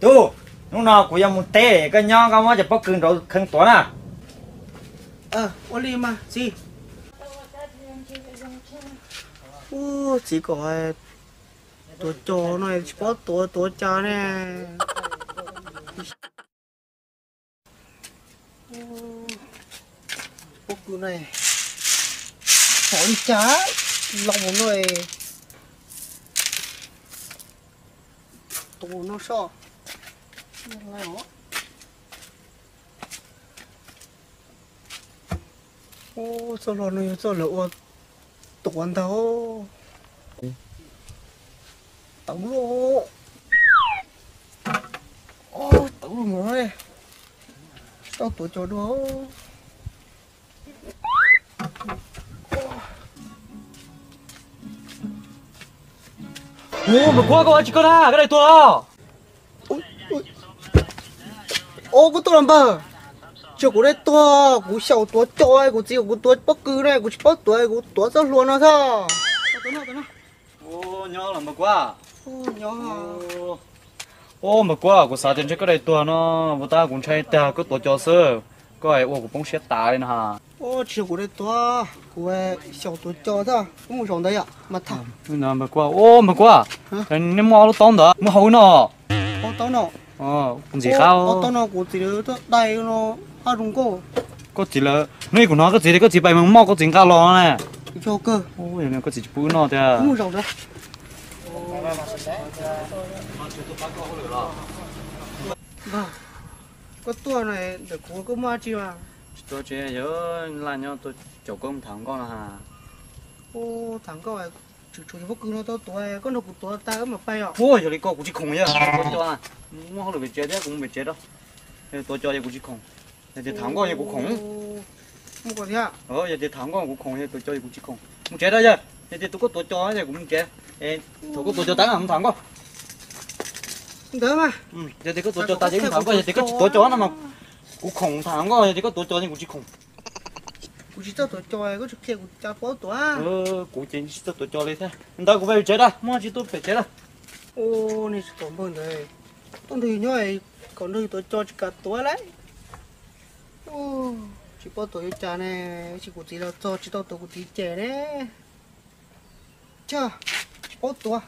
Tub, hnub no kuv yuav mus teb, koj nyob koj muab cov pob kws nraud kheev tuav na. Ua li mas txiv. Ub, txiv kom tuav cos no tsis paub tuav tuav cas ne. Pob kws no pom li cas los mus no, tus no soj. Ub, txoj hlua no yog txoj lawv ua tuav ntag. Tawv luaj, tawv luaj mus no, tsis tau tuav cos dua. Ub, Npawg Kuab, koj ua tsi koj na, koj dai tuag. Ub, koj tuaj los npawg? Tsis yog kuv dai tuag, kuv xyaum tuav cos, kuv txiv kom kuv tuav pob kws ne, kuv tsis paub tuav, kuv tuav txoj hlua no xwb. Ub, Npawg Kuab, kuv xav tias ntshe koj dai tuag no, puas tab kuv ntshai tiag koj tuav cos xwb, koj ua kuv poob siab tas li no. Tsis yog kuv dai tuag, kuv xyaum tuav cos xwb, wb mus zaum ntawd yom mas tham. Npawg Kuab, ub, Npawg Kuab, nej muaj ob lub taub ntawd muab hau wb noj. Ob taub no, ntxim qab. Ob taub no kuv txiv lawv tuaj dai no, haj zoo nkauj. Koj txiv lawv, hnub ib kuv hnov koj txiv tias koj txiv pais Mees Moj koj txiv nqa los na. Yog kawg. Koj txiv tsis pub wb noj tiag. Mus zaum ntawd. Koj tuaj ntawm kuv koj muaj dab tsi mas? Tsis tuaj tsev, yog laj nyob tuaj caum koj tham nkauj no ha. Ub, tham nkauj, tseem tshuav cov pob kws no tau tuav, koj nrog kuv tuav tas wb mam pais os. Ub, yog li koj kuv tsis khoom yog tuav cos, muaj hauj lwm pem tsev thiab kuv mus pem tsev rau. Yog tuav cos yog kuv tsis khoom, yog tias tham nkauj yog kuv khoom. Mus kom thiab. Yog tias tham nkauj kuv khoom, yog tuav cos yog kuv tsis khoom. Mus tsev rau yog, yog tias tus koj tuav cos yog kuv mus tsev. Thaum koj tuav cos tas mus tham nkauj. Ntawd mas. Yog tias koj tuav cos tas ces mus tham nkauj, yog tias koj tsis tuav cos no mas kuv khoom tham nkauj, yog tias koj tuav cos ces kuv tsis khoom. Kuv tsis txawj tuav cos, koj tsis qhia kuv cas paub tuav. Kuv ces tsis txawj tuav cos li thiab. Ntawd kuv pem tsev rau, muaj tsis tuaj pem tsev rau. Ub, nej tsis tuav npawg ntawd, tuaj nrog yus nyob kom nrog yus tuav cos tsis kam tuav lauj. Tsis paub tuav yuav cas ne, tab sis kuv txiv los txog tsis tau tuav kuv txiv cem ne. Tsis paub tuav.